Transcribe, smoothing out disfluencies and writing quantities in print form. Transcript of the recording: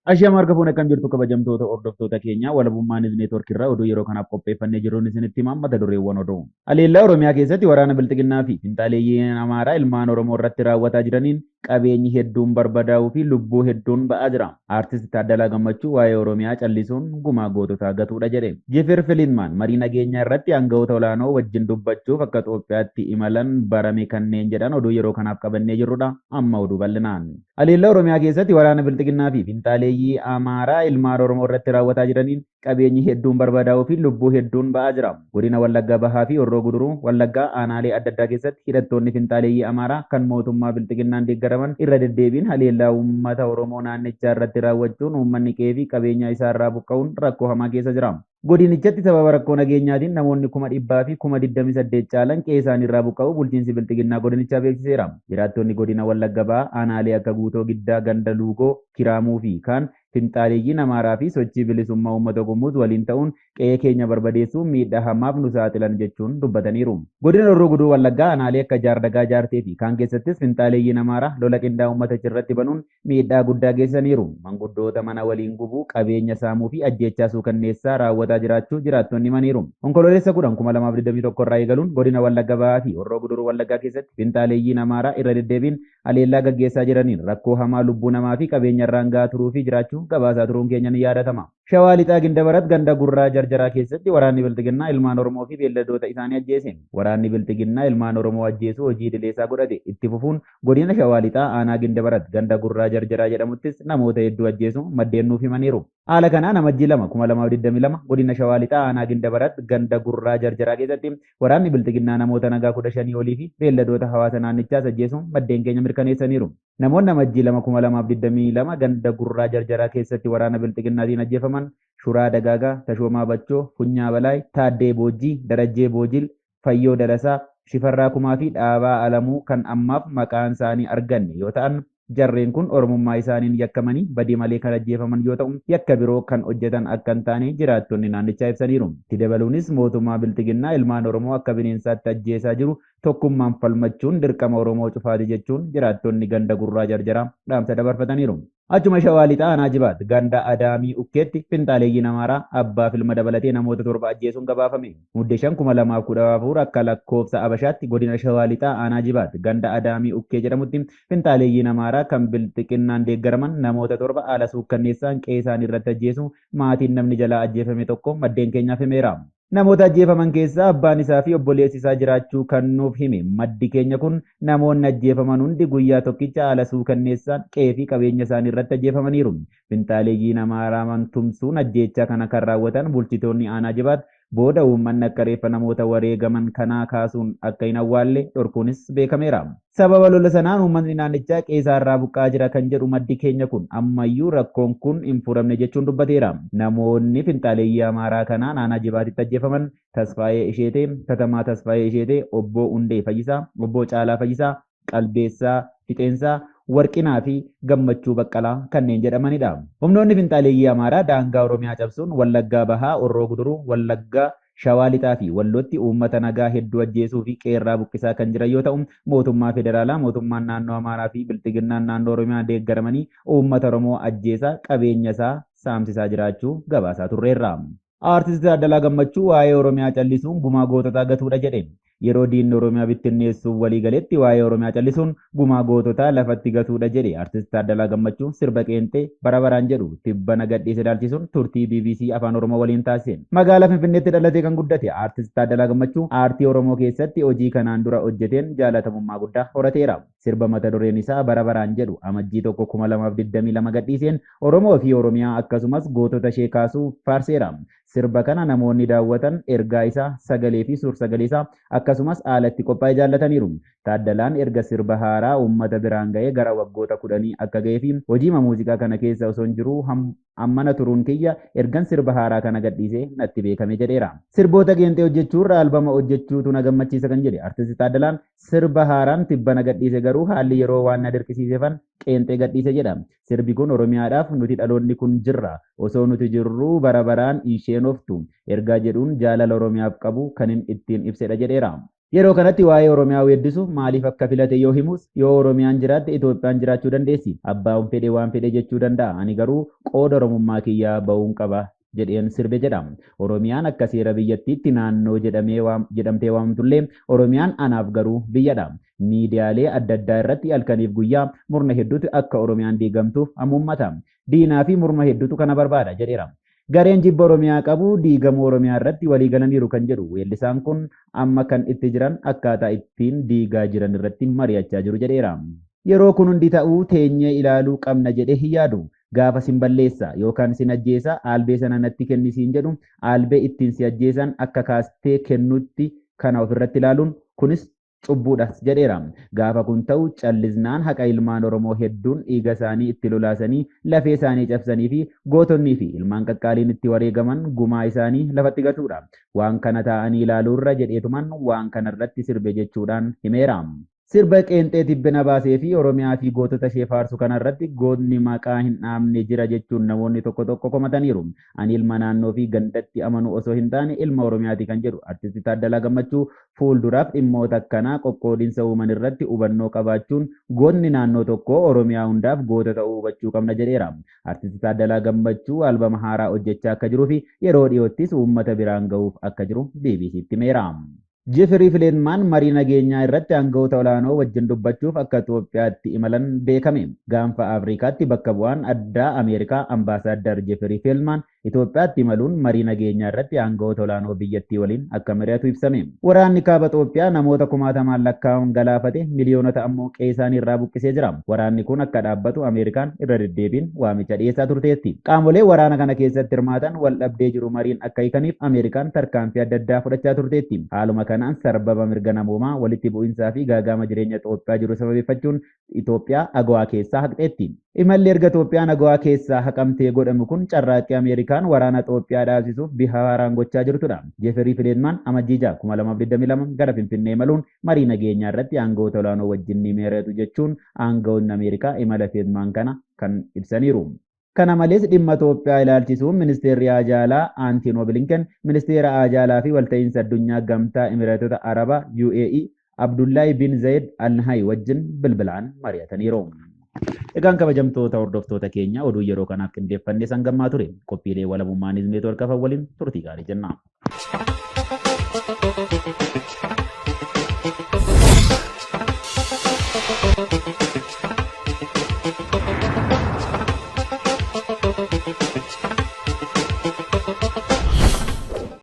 Ashaama harka fuune, akkam jirtu kabajamtoota hordoftoota keenya? Walabummaa News Network irraa oduu yeroo kanaaf qopheeffannee jirruun isinitti hima. Mata dureewwan oduu. Haleellaa Oromiyaa keessatti waraana Bilxiginnaa fi finxaaleeyyiin Amaaraa ilmaan Oromoo irratti raawwataa jiraniin qabeenyi hedduun barbadaa'uu fi lubbuu hedduun ba'aa jira. Aartist Taaddalaa Gammachuu waa'ee Oromiyaa callisuun gumaa goototaa gatuudha jedhe. Jeefir Filiinmaan marii nageenyaa irratti aangawoota olaanoo wajjin dubbachuuf akka Itoophiyaatti imalan barame kanneen jedhan oduu yeroo kanaaf qabannee jirrudha. Amma oduu bal'inaan. Haleellaa Oromiyaa keessatti waraana Bilxiginnaa fi finxaaleeyyii Amaaraa ilmaan Oromoo irratti raawwataa jiraniin qabeenyi hedduun barbadaa'uu fi lubbuu hedduun ba'aa jira. Godina Wallaggaa Bahaa fi Horroo Guduruu Wallaggaa aanaalee adda addaa keessatti hidhattoonni finxaaleeyyii Amaaraa kan mootummaa Bilxiginnaan deeggaraman irra deddeebiin haleellaa uummata Oromoo naannichaa irratti raawwachuun uummanni qe'ee fi qabeenya isaarraa buqqa'uun rakkoo hamaa keessa jira. Godinichatti sababa rakkoo nageenyaatiin namoonni 128,000 caalan qe'ee isaaniirraa buqqa'uu bulchiinsi Bilxiginnaa godinichaa beeksiseera. Jiraattonni godina Wallagga Bahaa aanaalee akka Guutoo Giddaa, Ganda Luugoo, Kiraamuu fi kaan finxaaleeyyiin Amaaraa fi sochii bilisummaa uummata Gumuz waliin ta'uun qe'ee keenya barbadeessuun miidhaa hamaaf nu saaxilan jechuun dubbataniiru. Godina Horroo Guduruu Wallaggaa aanaalee akka Jaardagaa Jaartee fi kaan keessattis finxaaleeyyiin Amaaraa lola qindaa'aa uummata irratti banuun miidhaa guddaa geessisaniiru. Manguddoota mana waliin gubuu, qabeenya saamuu fi ajjeechaa suukanneessaa raawwataa jiraachuu jiraattonni himaniiru. Onkoloolessa 10, 2021 irraa eegaluun godina Wallagga Bahaa fi Horroo Guduruu Wallaggaa keessatti finxaaleeyyiin Amaaraa irra deddeebiin haleellaa gaggeessaa jiraniin rakkoo hamaa lubbuu namaa fi qabeenya irraan gahaa turuu fi jiraachuu gabaasaa turuun keenya ni yaadatama. Shawaa Lixaa Gindabarat ganda Gurraa Jarjaraa keessatti waraanni Bilxiginnaa ilmaan Oromoo fi beelladoota isaanii ajjeese. Waraanni Bilxiginnaa ilmaan Oromoo ajjeesuu hojii idileesaa godhate itti fufuun godina Shawaa Lixaa aanaa Gindabarat ganda Gurraa Jarjaraa jedhamuttis namoota hedduu ajjeesuu maddeen nuuf himaniiru. Haala kanaan Amajjii 2, 2022 godina Shawaa Lixaa aanaa Gindabarat ganda Gurraa Jarjaraa keessatti waraanni Bilxiginnaa namoota nagaa 15 olii fi beelladoota hawaasa naannichaas ajjeesuu maddeen keenya mirkaneessaniiru. Namoonni Amajjii 2, 2022 ganda Gurraa Jarjaraa keessatti waraana Bilxiginnaatiin ajjeefaman Shuraa Dagaagaa, Tashoomaa Bachoo, Funyaa Balaay, Taaddee Boojjii, Darajjee Boojil, Fayyoo Dalasaa, Shifarraa Kumaa fi Dhaabaa Alamuu kan ammaaf maqaan isaanii arganne yoo ta'an, jarreen kun Oromummaa isaaniin yakkamanii badii malee kan ajjeefaman yoo ta'u, yakka biroo kan hojjetan akka hin taane jiraattonni naannichaa ibsaniiru. Itti dabaluunis mootummaa Bilxiginnaa ilmaan Oromoo akka bineensaatti ajjeesaa jiru tokkummaan falmachuun dirqama Oromoo cufaati jechuun jiraattonni ganda Gurraa Jarjaraa dhaamsa dabarfataniiru. Achuma Shawaa Lixaa aanaa Jibaat ganda Adaamii Ukkeetti finxaaleeyyiin Amaaraa abbaa fi ilma dabalatee namoota 7 ajjeesuun gabaafame. Mudde 5, 2014 akka lakkoofsa Abashaatti godina Shawaa Lixaa aanaa Jibaat ganda Adaamii Ukkee jedhamutti finxaaleeyyiin Amaaraa kan Bilxiqinnaan deeggaraman namoota 7 haala suukkanneessaan qe'ee isaanii irratti ajjeesuu maatiin namni jalaa ajjeefame tokko maddeen keenyaaf himeera. Namoota ajjeefaman keessaa abbaan isaa fi obboleessi isaa jiraachuu kan nuuf hime maddi keenya kun, namoonni ajjeefaman hundi guyyaa tokkicha haala suukanneessaan qe'ee fi qabeenya isaanii irratti ajjeefamaniiru. Finxaaleeyyiin Amaaraa tumsuun ajjeechaa kana kan raawwatan bulchitoonni aanaa Jibaat booda uummanni akka reeffa namoota wareegaman kanaa kaasuun akka hin awwaalle dhorkuunis beekameera. Sababa lola sanaan uummatni naannichaa qe'ee isaa irraa buqqa'aa jira kan jedhu maddi keenya kun, ammayyuu rakkoon kun hin furamne jechuun dubbateera. Namoonni finxaaleeyyii Amaaraa kanaan aanaa Jibaatitti ajjeefaman Tasfaayee Isheetee, Katamaa Tasfaayee Isheetee, Obboo Hundee Fayyisaa, Obboo Caalaa Fayyisaa, Qalbeessaa Fixeensaa, Warqinaa fi Gammachuu Baqqalaa kanneen jedhamanidha. Humnoonni finxaaleeyyii Amaaraa daangaa Oromiyaa cabsuun Wallaggaa Bahaa, Horroo Guduruu Wallaggaa, Shawaa Lixaa fi Wallootti uummata nagaa hedduu ajjeesuu fi qe'eerraa buqqisaa kan jiran yoo ta'u, mootummaa federaalaa, mootummaan naannoo Amaaraa fi Bilxiginnaan naannoo Oromiyaa deeggaramanii uummata Oromoo ajjeesaa, qabeenya isaa saamsisaa jiraachuu gabaasaa turreerra. Aartist Taaddalaa Gammachuu waa'ee Oromiyaa callisuun gumaa goototaa gatuudha jedhe. Yeroo diinni Oromiyaa bittinneessuuf walii galetti waa'ee Oromiyaa callisuun gumaa goototaa lafatti gatuudha jedhe Artist Taaddalaa Gammachuu sirba qeenxee bara baraan jedhu tibbana gadhiise ilaalchisuun turtii bbc Afaan Oromoo waliin taasiseen. Magaalaa Finfinneetti dhalatee kan guddate Artist Taaddalaa Gammachuu aartii Oromoo keessatti hojii kanaan dura hojjeteen jaalatamummaa guddaa horateera. Sirba mata dureen isaa Bara Baraan jedhu Amajjii 1, 2022 gadhiiseen Oromoo fi Oromiyaa akkasumas gootota ishee kaasuu faarseera. Sirba kana namoonni daawwatan ergaa isaa, sagalee fi suur-sagalee isaa akkasumas haala itti qophaa'e jaallataniiru. Taaddalaan erga sirba haaraa uummata biraan ga'ee gara waggoota kudhanii akka ga'ee fi hojiima muuziqaa kana keessa osoon jiruu hammana turuun kiyya ergan sirba haaraa kana gadhiisee natti beekame jedheera. Sirboota qeenxee hojjechuurra albama hojjechuutu na gammachiisa kan jedhe Artisti Taaddalaan, sirba haaraan tibbana gadhiise garuu haalli yeroo waan na dirqisiiseefan qeenxee gadhiise jedha. Sirbi kun Oromiyaadhaaf nuti dhaloonni kun jirra, osoo nuti jirruu bara baraan hin sheenoftu ergaa jedhuun jaalala Oromiyaaf qabu kanin ittiin ibsedha jedheera. Yeroo kanatti waa'ee Oromiyaa weeddisuuf maaliif akka filate yoo himus, yoo Oromiyaan jiraatte Itoophiyaan jiraachuu dandeessi. Abbaan fedhe waan fedhe jechuu danda'a. Ani garuu qooda Oromummaa kiyyaa ba'uun qaba jedheen sirbe jedha. Oromiyaan akka seera biyyattiitti naannoo jedhamtee waamamtullee Oromiyaan anaaf garuu biyyadha. Miidiyaalee adda addaa irratti halkaniif guyyaa murna hedduutu akka Oromiyaan diigamtuuf hamuummata. Diinaa fi murna hedduutu kana barbaada jedheera. Gareen jibba Oromiyaa qabu diigamuu Oromiyaa irratti walii galaniiru kan jedhu weellisaan kun amma kan itti jiran akkaataa ittiin diigaa jiran irratti mari'achaa jiru jedheera. Yeroo kun hundi ta'uu teenyee ilaaluu qabna jedhee hin yaadu. Gaafa sin balleessa yookaan sin ajjeesa aalbee sana natti kennisiin jedhu aalbee ittiin si ajjeesan akka kaastee kennutti kana ofirratti ilaaluun kunis cubbuudhas jedheera. Gaafa kun ta'u callisnaan haqa ilmaan Oromoo hedduun dhiiga isaanii itti lolaasanii lafee isaanii cabsanii fi gootonnii fi ilmaan qaqqaaliin itti wareegaman gumaa isaanii lafatti gatuudha. Waan kana taa'anii ilaaluurra jedheetuman waan kanarratti sirbe jechuudhaan himeera. Sirba qeenxee tibbina baasee fi Oromiyaa fi gootota ishee faarsu kanarratti gootni maqaa hin dhaamne jira jechuun namoonni tokko tokko komataniiru. Ani ilma naannoo fi gandatti amanu osoo hin taane ilma Oromiyaati kan jedhu Artisti Taaddalaa Gammachuu fuulduraaf dhimmoota akkanaa qoqqoodinsa uuman irratti hubannoo qabaachuun gootni naannoo tokkoo Oromiyaa hundaaf goota ta'uu hubachuu qabna jedheera. Artisti Taaddalaa Gammachuu albama haaraa hojjechaa akka jiruu fi yeroo dhiyoottis uummata biraan gahuuf akka jiru BBCtti himeera. Jeffrey Feltman marii nageenyaa irratti aangawoota olaanoo wajjin dubbachuuf akka Itoophiyaatti imalan beekame. Gaanfa Afrikaatti bakka bu'aan addaa Ameerikaa Ambaasaadar Jeffrey Feltman Itoophiyaatti imaluun marii nageenyaa irratti aangawoota olaanoo biyyattii waliin akka mari'atu ibsame. Waraanni kaaba Itoophiyaa namoota kumaatamaan lakkaa'aman galaafate, miliyoonota ammoo qe'ee isaanii irraa buqqisee jira. Waraanni kun akka dhaabbatu Ameerikaan irra deddeebiin waamicha dhiyeessaa turteetti. Qaamolee waraana kana keessatti hirmaatan wal dhabdee jiru mariin akka hiikaniif Ameerikaan tarkaanfii adda addaa fudhachaa turteetti. Haaluma kanaan sarbama mirga namoomaa, walitti bu'insaa fi gaaga'ama jireenya Itoophiyaa jiru sababeeffachuun Itoophiyaa AGOA keessaa haqxeetti. Imalli erga Itoophiyaan AGOA keessaa haqamtee godhamu kun carraaqqii Ameerikaan waraana Itoophiyaa dhaabsisuuf bifa haaraan gochaa jirtudha. Jeffrey Feltman Amajjii 6, 2022 gara Finfinnee imaluun marii nageenyaa irratti aangawoota olaanoo wajjin ni mari'atu jechuun aangawoonni Ameerikaa imala Feltman kana kan ibsaniiru. Kana malees dhimma Itoophiyaa ilaalchisuun Ministeerri Haajaa Alaa Antonoo Bilinken, Ministeera Haajaa Alaa fi Walta'iinsa Addunyaa Gamtaa Imireetota Arabaa UAE Abdullahi bin Zayed Al Nahyan wajjin bilbilaan mari'ataniiru. Egaan kabajamtoota hordoftoota keenya, oduu yeroo kanaaf qindeeffannee sangammaa ture. Qophiilee Walabummaa News Network hafan waliin turtii gaarii jenna.